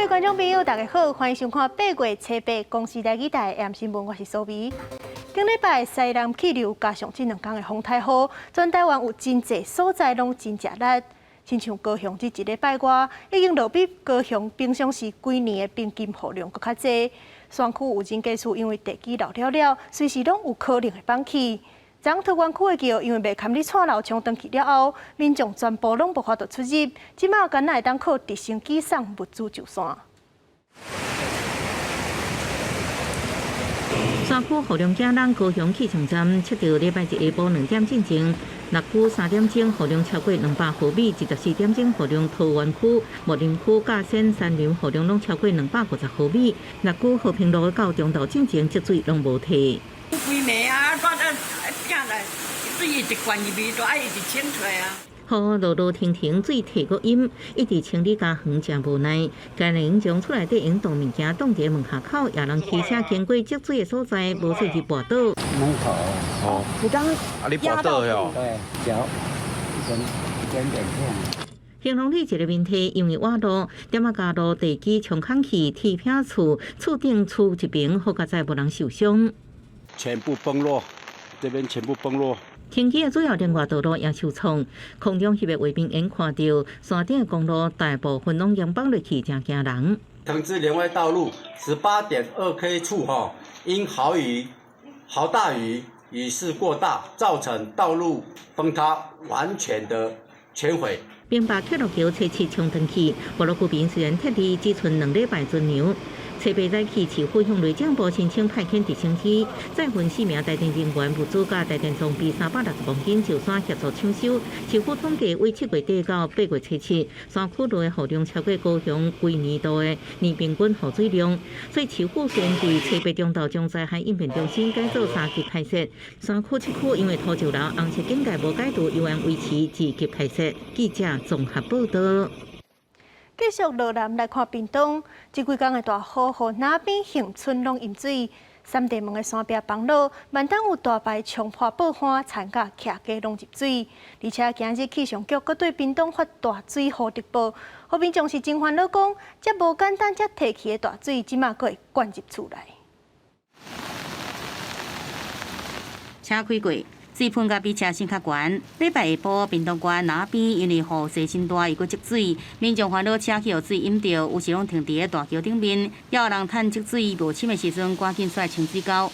位觀眾朋友，大家好，歡迎收看8月初8公視台語台的 AM 新聞，我是蘇眉。頂禮拜西南氣流加上這兩工的風颱雨，全台灣有真濟所在攏真食力。親像高雄這一禮拜外，已經落比高雄平常時規年的平均雨量閣較濟。山區有人家厝因為地基老了了，隨時攏有可能會崩去。昨桃園區的橋因為袂堪咧蔡流沖斷去了後，民眾全部攏無法度出入，這馬干焦會當靠直升機送物資上山。山區雨量驚人，高雄氣象站測到禮拜一下晡2點進前，六區3點鐘雨量超過200毫米，24點鐘雨量桃園區、木林區、甲仙山林雨量攏超過250毫米。六區和平路到中晝進前積水攏無退。規暝啊，我啊行來水一直灌入去，都愛一直清出來啊。雨落落停停，水退閣淹，一直清理家園誠無奈。家人將厝內底用擋物件擋佇門下口，也人騎車經過積水的所在，無細去跋倒。門口哦，你剛啊，你跋倒喲？對，腳一點一點點痛。興隆里一个問題，因為挖路，點仔加路地基沖空去，鐵片厝厝頂厝一邊，好佳哉無人受傷。全部崩落，這邊全部崩落。天氣的主要連外道路也受創，空中翕的畫面會看到山頂的公路大部分攏淹崩落去，誠驚人。藤枝聯外道路18.2 K 處，哈，因豪雨、豪大雨，雨勢過大，造成道路崩塌，完全的全毀。平北鐵路橋初七沖斷去，部落居民雖然撤離，只賰2禮拜存糧。初八早起，市府向內政部申請派遣直升機，載運四名台電人員物資佮台電裝備360公斤上山協助搶修。市府統計，為7月底到8月初七，山區內的雨量超過高雄規年度的年平均雨水量，所以市府宣佇初八中晝將災害應變中心改做三級開設。山區七區因為土石流紅色警戒無解除，依然維持二級開設。記者綜合報道。繼續落南來看屏東，這幾工的大雨，予那邊恆春攏淹水，三地門的山壁崩落，萬東有大排衝破報岸，田甲徛家攏入水。而且今日氣象局閣對屏東發大水雨特報，予民眾是真煩惱，講這無簡單，才退去的大水，這馬閣會灌入厝內。車開過，水噴甲比車身較懸。禮拜下晡，屏東縣那邊因為雨勢真大，又閣積水，民眾煩惱車去予水淹著，有時攏停佇咧大橋頂面，也有人趁積水無深的時陣，趕緊出來清水溝。啊，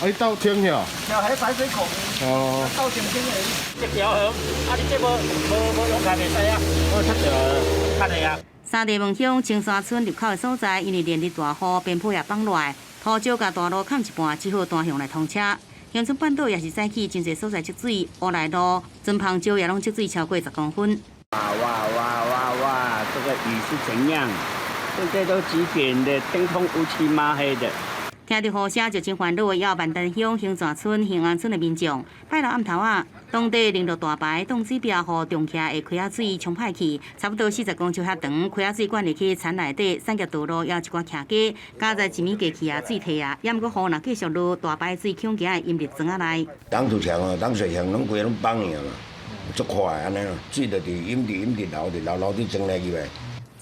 你倒清了？有喺排水孔。哦。倒清清的，這條河，啊，你這無無無用開袂使啊，我出著較濟啊。三地門鄉青山村入口的所在，因為連日大雨，邊坡也崩落來，土石共大路崁一半，只好單向來通車。恆春半島也是早起真濟所在積水，烏來路、船篷石也攏積水超過10公分。哇哇哇哇哇！這個雨是怎樣？現在都幾點的，天空烏漆嘛黑的。聽著雨聲就真煩惱的，也有萬丹鄉興泉村、興安村的民眾，拜六暗頭仔，當地連續大排擋水壁，予重起的溪仔水沖歹去，差不多40公尺遐長，溪仔水灌入去田內底，產業道路也有一寡徛家，佳哉一暝過去啊，水退啊，猶毋過雨若繼續落，大排水恐驚會淹入庄仔內。擋土牆哦，擋水牆攏規攏崩去啊嘛，足快按呢，水就佇淹佇淹佇流佇流流佇庄內去唄。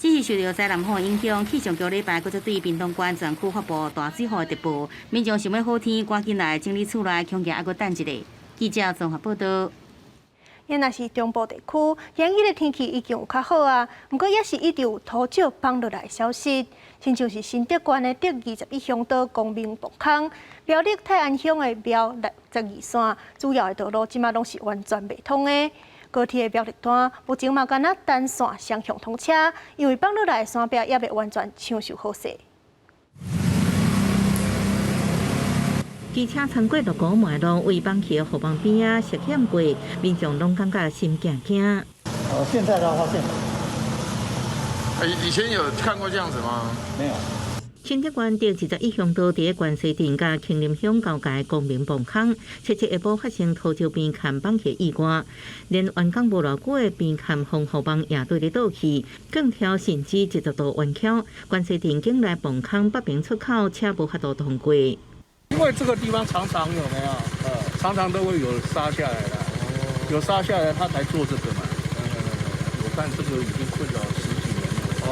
只是受著西南風影響，氣象局禮拜閣再對屏東縣全區發布大水雨的特報，民眾想欲好天，趕緊來整理厝內，恐驚猶閣等一下。記者綜合報道。也若是中部地區，今日的天氣已經有較好啊，毋過也是一直有土石崩落來的消息，親像是新竹縣的竹21鄉道光明磅空，苗栗泰安鄉的苗62線，主要的道路這馬攏是完全袂通的。高鐵的苗栗段目前嘛干焦單線雙向通車，因為崩落來的山壁猶未完全搶修好勢。機車穿過鹿谷麻路，為崩起的護網邊仔涉險過，民眾攏感覺心驚驚。哦，現在才發現。以前有看過這樣子嗎？沒有。新竹縣竹21鄉道佇關西鎮佮芹林鄉交界光明磅空，七七下晡發生土石邊崁崩起意外，連完工無偌久的邊崁防護網也對咧倒去，鋼條甚至一度度彎曲。關西鎮境內磅空北邊出口車無法度通過。因為這個地方常常有沒有？常常都會有殺下來的，有殺下來，他才做這個嘛。我看這個已經困擾十幾年了。哦。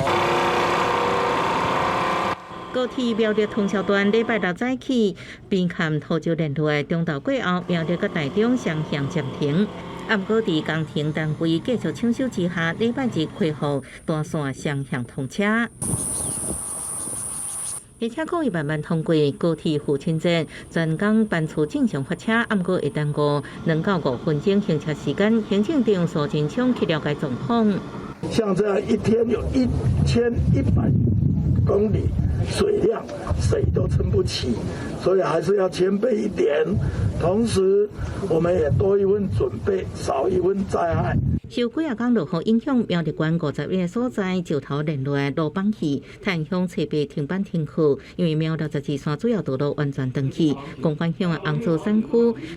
高鐵苗栗通霄段禮拜六早起，邊崁土石連落，中晝過後，苗栗佮台中雙向暫停。毋過佇工程單位繼續搶修之下，禮拜日恢復單線雙向通車。而且可以慢慢通過高鐵父親節，全工班次正常發車，毋過會耽誤2到5分鐘行車時間。行政長蘇貞昌去了解狀況。像這樣一天有1100公里水量，誰都撐不起，所以還是要謙卑一點。同時，我們也多一份準備，少一份災害。受幾仔工落雨影響，苗栗縣51個所在石頭連落路崩去，泰安鄉初八停班停課，因為苗栗12線主要道路完全斷去。公館鄉的紅棗山區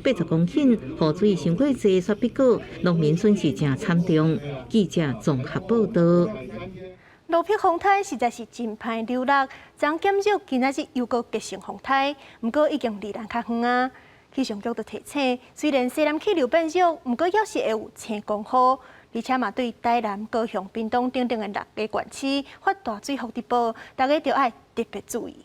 80公頃雨水傷過濟，雪碧果農民損失誠慘重。記者綜合報道。羅碧風颱實在是真歹流落，昨減弱，今仔日又閣結成風颱，毋過已經離咱較遠啊。氣象局就提醒，雖然西南氣流變弱，毋過猶是會有青狂雨，而且嘛對台南、高雄、屏東等等的六个縣市發大水雨預報，大家著愛特別注意。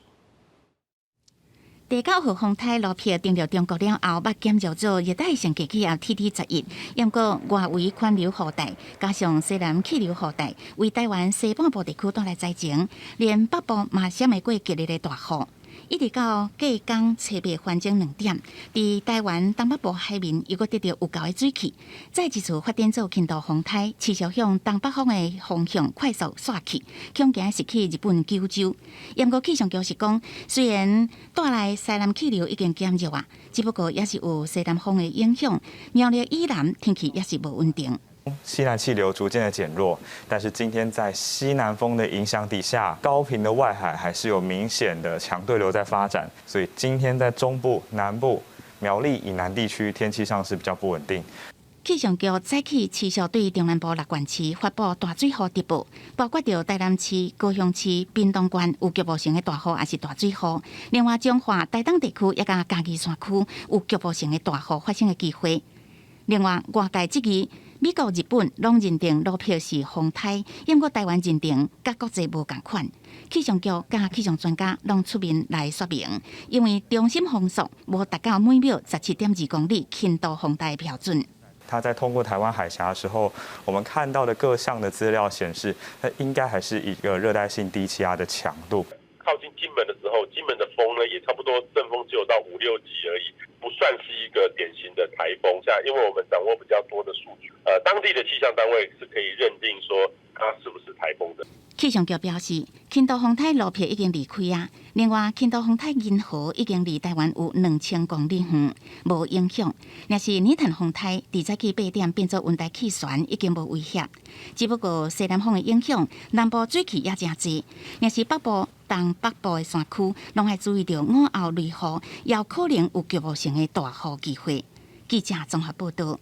第九號風颱羅碧登陸中國了後，捌減弱做熱帶性低氣壓 TD 11，毋過外圍環流雨帶，加上西南氣流雨帶，為台灣西半部地區帶來災情，連北部嘛閃會過激烈的大雨。一直到隔工初八翻鐘2點，佇台灣東北部海面又閣得著有夠的水汽，再一次發展做輕度風颱，持續向東北方的方向快速紲去，恐驚是去日本九州。毋過氣象局是講，雖然帶來西南氣流已經減弱啊，只不過也是有西南風的影響，苗栗以南天氣也是無穩定。西南氣流逐漸的減弱，但是今天在西南風的影響底下，高屏的外海還是有明顯的強對流在發展，所以今天在中部、南部、苗栗以南地區天氣上是比較不穩定。氣象局早起持續對中南部六縣市發布大水雨特報，包括著台南市、高雄市、屏東縣有局部性的大雨，抑是大水雨。另外，彰化、台東地區也佮嘉義山區有局部性的大雨發生的機會。另外，外界質疑美國、日本攏認定羅碧是風颱，毋過台灣認定佮國際無仝款。氣象局佮氣象專家攏出面來說明，因為中心風速無達到每秒17.2公里輕度風台標準。它在通過台灣海峽的時候，我們看到的各項的資料顯示，它應該還是一個熱帶性低氣壓的強度。靠近金門的時候，金門的風呢也差不多陣風只有到五六級而已，不算是一個典型的颱風。下，因為我們掌握比較多的數據，當地的氣象單位是可以認定說它是不是颱風的。氣象局表示，輕度風颱羅碧已經離開啊。另外，輕度風颱銀河已經離台灣有2000公里遠，無影響。若是泥炭風颱，佇早起8點變做溫帶氣旋，已經無威脅。只不過西南風的影響，南部水汽也誠濟。若是北部、東北部的山區，攏愛注意著午後雷雨，有可能有局部性的大雨機會。記者綜合報道。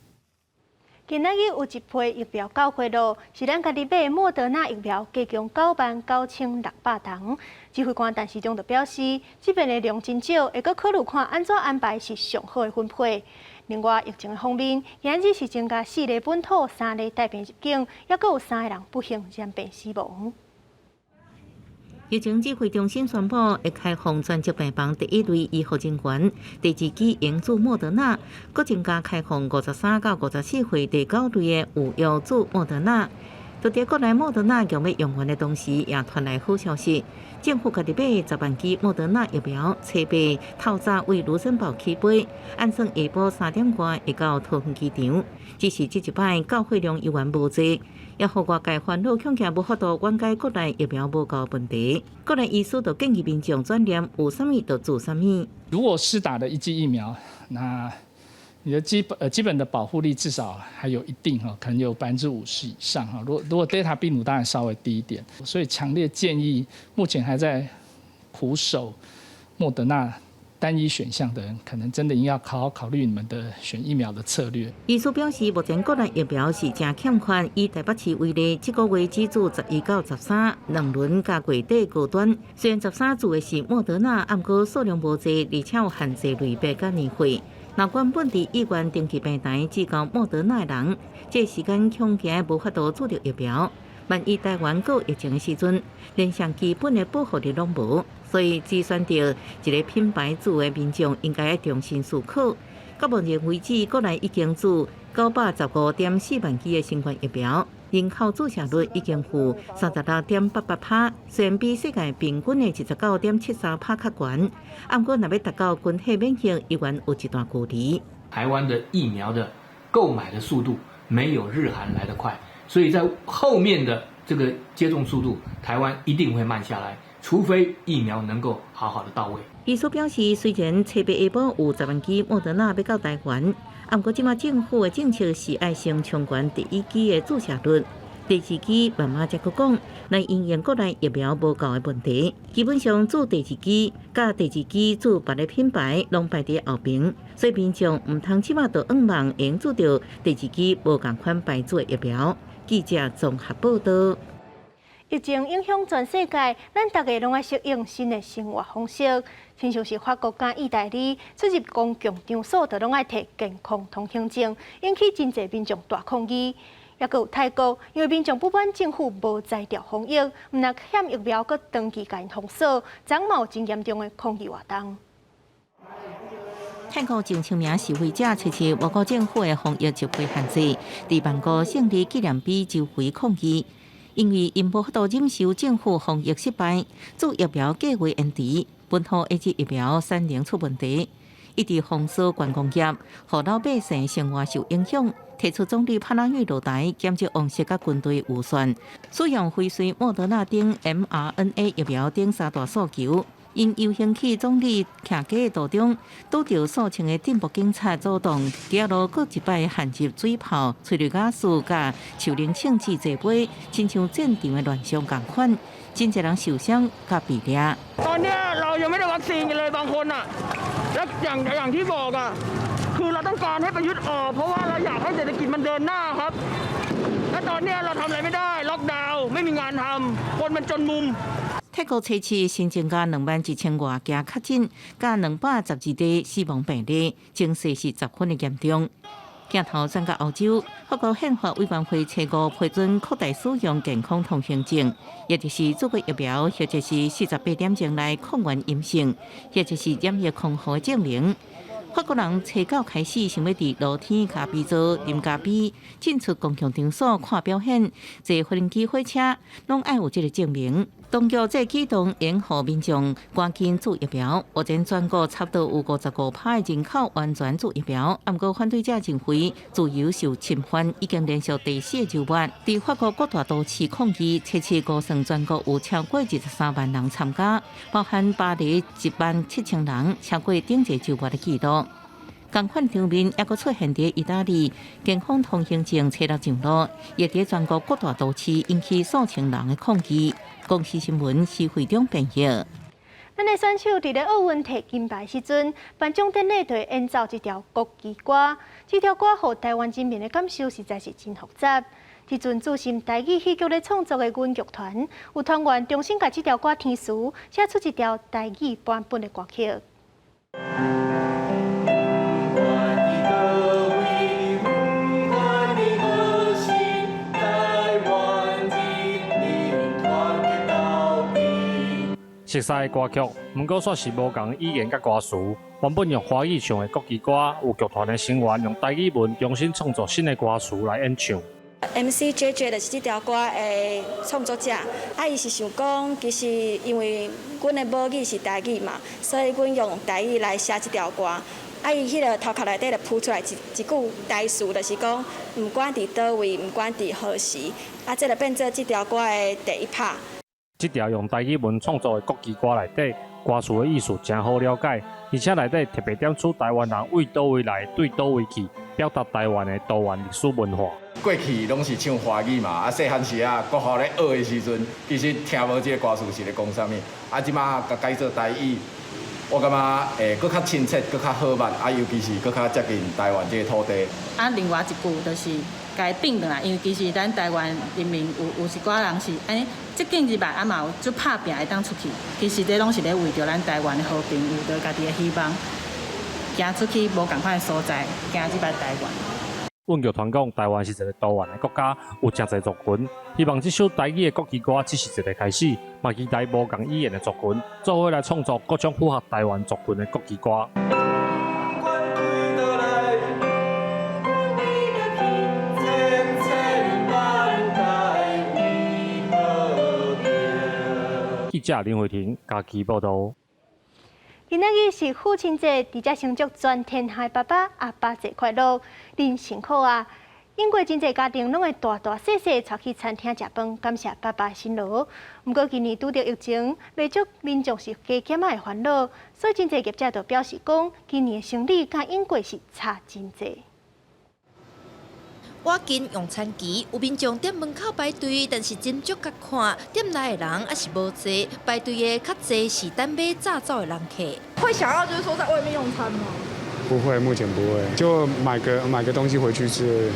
今仔日有一批疫苗到貨囉，是咱家己買的莫德納疫苗，加強99,600筒。指揮官陳時中就表示，這邊的量真少，會閣考慮看按怎安排是上好的分配。另外，疫情的方面，今日是增加四例本土、三例帶病入境，猶閣有三個人不幸染病死亡。疫情指揮中心宣布，會開放專責病房第一類醫護人員，第二劑應注莫德納，閣增加開放53到54歲第九類的有約注莫德納。就佇國內莫德納強欲用完的同時，也傳來好消息，政府家己買10萬劑莫德納疫苗，初八透早為盧森堡起飛，按算下晡3點外會到桃園機場。只是這一擺到貨量猶原無濟，也予外界煩惱，恐驚無法度緩解國內疫苗無夠問題。國內醫師就建議民眾轉念，有啥物就注啥物。如果施打了一劑疫苗，那你的基本的保護力至少還有一定哈，可能有50%以上哈。如果 Delta 病毒當然稍微低一點，所以強烈建議目前還在苦守莫德納單一選項的人，可能真的應該要好好考慮你們的選疫苗的策略。醫師表示，目前國內疫苗是誠欠缺。以台北市為例，這個月只注11到13兩輪加月底高端。雖然十三注的是莫德納，毋過數量無濟，而且有限制類別佮年歲。若原本佇醫院登記病台只交莫德納的人，這時間恐驚無法度注著疫苗。萬一台灣閣疫情的時陣，連上基本的保護力攏無，所以只選擇一个品牌注的民眾應該愛重新思考。到目前為止，國內已經注915.4萬劑的新冠疫苗，人口注射率已經有36.88%，雖然比世界平均的29.73%較懸，毋過若欲達到群體免疫，依然有一段距離。台灣的疫苗的購買的速度沒有日韓來得快，所以在後面的這個接種速度，台灣一定會慢下來，除非疫苗能夠好好的到位。醫師表示，雖然初八下晡有10萬劑莫德納欲到台灣，毋過這馬政府的政策是愛先衝懸第一劑的注射率，第二劑慢慢才閣講，來因應國內疫苗無夠的問題。基本上注第二劑佮第二劑注別个品牌攏排佇後邊，所以民眾毋通這馬就向望會用注著第二劑無仝款牌子的疫苗。記者綜合報道。疫情影響全世界，咱逐家攏愛適應新的生活方式。親像是法國佮意大利出入公共場所都攏愛提健康通行證，引起真濟民眾大抗議。抑閣有泰國，因為民眾不滿政府無才調防疫，毋但欠疫苗，閣長期共𪜶封鎖，昨嘛有真嚴重的抗議活動。泰國上出名示威者，初七外國政府的防疫集會限制，佇曼谷勝利紀念碑周圍抗議。因為𪜶無法度忍受政府防疫失敗，注疫苗計劃延遲，本土 AZ 疫苗產能出問題，一直封鎖觀光業，予老百姓生活受影響。提出總理帕拉育落台，減少王室佮軍隊預算，使用輝瑞、莫德納等 mRNA 疫苗等三大訴求。𪜶遊行去總理徛家的途中，拄著數千个進步警察阻擋，街路閣一擺陷入水炮、催淚瓦斯佮樹奶銃子齊飛，親像戰場的亂象仝款，真濟人受傷佮被掠。 ตอนนี้เรายังไม่ได้วัคซีนกันเลยบางคนอ่ะและอย่างอย่างที่บอกอ่ะคือเราต้องการให้ประยุทธ์ออกเพราะว่าเราอยากให้เศรษฐกิจมันเดินหน้าครับและตอนนี้เราทำอะไรไม่ได้ล็อกดาวน์ไม่มีงานทำคนมันจนมุม 泰國初七新增加21,000外件確診，佮212例死亡病例，情勢是十分的嚴重。鏡頭轉到歐洲，法國憲法委員會初五批准擴大使用健康通行證，也就是注過疫苗，或者是48點鐘內抗原陰性，或者是染疫康復的證明。法國人初九開始想欲佇露天咖啡座啉咖啡，進出公共場所看表演，坐飛機火車，攏愛有這个證明。當局這舉動會予民眾趕緊注疫苗，目前全國差不多有55%的人口完全注疫苗。毋過反對者認為自由受侵犯，已經連續第四個週末，佇法國各大都市抗議，初七估算全國有超過23萬人參加，包含巴黎1萬7千人，超過頂一個週末的紀錄。仝款場面猶閣出現佇意大利，健康通行證初六上路，亦佇全國各大都市引起數千人的抗議。公視新聞施惠中編譯。咱的選手佇咧奧運提金牌時陣，頒獎典禮就會演奏這條國旗歌。這條歌予台灣人民的感受實在是真複雜。這陣注心台語戲劇咧創作的阮劇團，有團員重新共這條歌填詞，寫出一條台語版本的歌曲。不管佇佗位，不管佇何時，台灣人民團結鬥拼。熟悉的歌曲，毋過煞是無仝語言佮歌詞。原本用華語唱的國旗歌，有劇團的成員用台語文重新創作新的歌詞來演唱。 MC JJ 就是這條歌的創作者，啊，伊是想講，其實因為阮的母語是台語嘛，所以阮用台語來寫這條歌。啊，伊彼个頭殼內底就浮出來一一句台詞，就是講，毋管佇佗位，毋管佇何時，啊，這就變做這條歌的第一拍。這條用台語文創作的國旗歌內底，歌詞的意思誠好了解，而且內底特別點出台灣人對佗位來，對佗位去，表達台灣的多元歷史文化。過去攏是唱華語嘛，啊細漢時啊，國校咧學的時陣，其實聽無這个歌詞是咧講啥物，啊這馬共改做台語，我感覺會閣較親切，閣較好捌，啊尤其是閣較接近台灣這个土地。啊，另外一句就是共變轉來，因為其實咱台灣人民有有一寡人是按呢，這間入來啊嘛有足拍拚會當出去，其實這攏是咧為著咱台灣的和平，為著家己的希望，行出去無仝款的所在，行入來台灣。阮劇團講，台灣是一个多元的國家，有誠濟族群。希望這首台語的國旗歌只是一个開始，嘛期待無仝語言的族群做伙來創作各種符合台灣族群的國旗歌。記者林慧婷家己報道。今仔日是父親節，佇遮先祝全天下爸爸阿爸節快樂，恁辛苦啊！英國真濟家庭攏會大大細細帶去餐廳食飯，感謝爸爸辛勞。毋過今年拄著疫情，袂少民眾是加減仔的煩惱，所以真濟業者就表示講，今年的生理佮英國是差真濟。倚近用餐期，有民眾佇門口排隊，但是真足佮看，店內的人猶是無濟，排隊的較濟是等欲紮走的人客。會想要就是說在外面用餐嗎？不會，目前不會，就買個東西回去吃，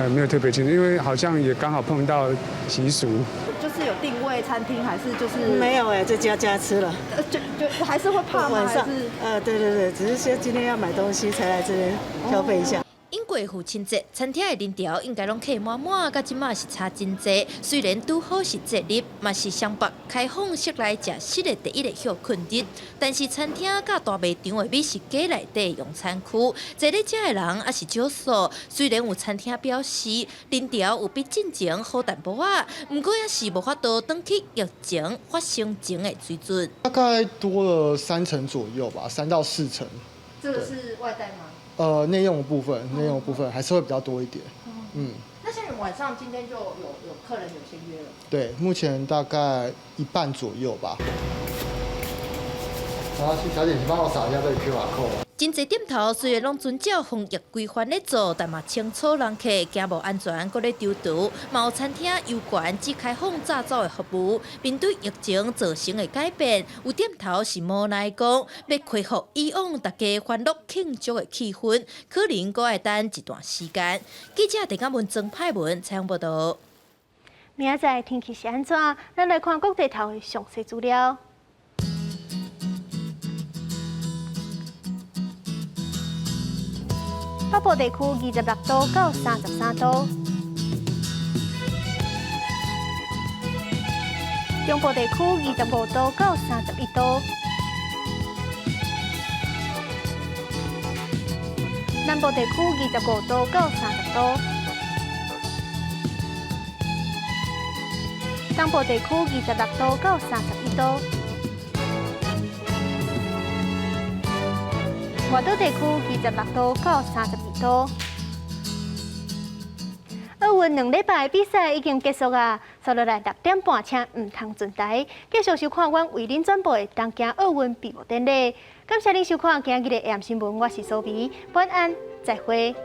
沒有特別清楚，因為好像也剛好碰到習俗。就是有訂位餐廳還是就是？沒有哎，在家家吃了。就還是會怕嗎？晚上？對對對，只是說今天要買東西才來這邊消費一下。英國父親節，餐廳的人潮應該攏客滿滿，佮這馬是差真濟。雖然拄好是節日，嘛是雙北開放室內食食的第一个歇睏日，但是餐廳佮大賣場的美食街內底用餐區，坐咧遮的人猶是少數。雖然有餐廳表示人潮有比進前好淡薄仔，毋過猶是無法度轉去疫情發生前的水準。大概多了3成左右吧，3到4成。這個是外帶嗎？內用的部分，內用的部分還是會比較多一點。嗯，那像你們晚上今天就有客人有先約了？對，目前大概一半左右吧。好，小姐，你幫我掃一下這個 QR code。真濟店頭雖然攏遵照防疫規範咧做，但嘛清楚人客驚無安全，閣咧躊躇。嘛有餐廳猶懸只開放紮走的服務，面對疫情造成的改變，有店頭是無奈講，欲恢復以往大家歡樂慶祝的氣氛，可能閣愛等一段時間。記者鄭嘉文、曾派文採訪報導。明仔載天氣是按怎？咱來看國際頭的詳細資料。北部地區26度到33度，中部地區25度到31度，南部地區25度到30度，東部地區26度到31度，外島地區26度到32度。奧運兩禮拜比賽已經結束啊，接落來6點半，請毋通轉台，繼續收看阮為恁轉播的東京奧運閉幕典禮。感謝恁收看今日的 AM 新聞，我是蘇美，晚安，再會。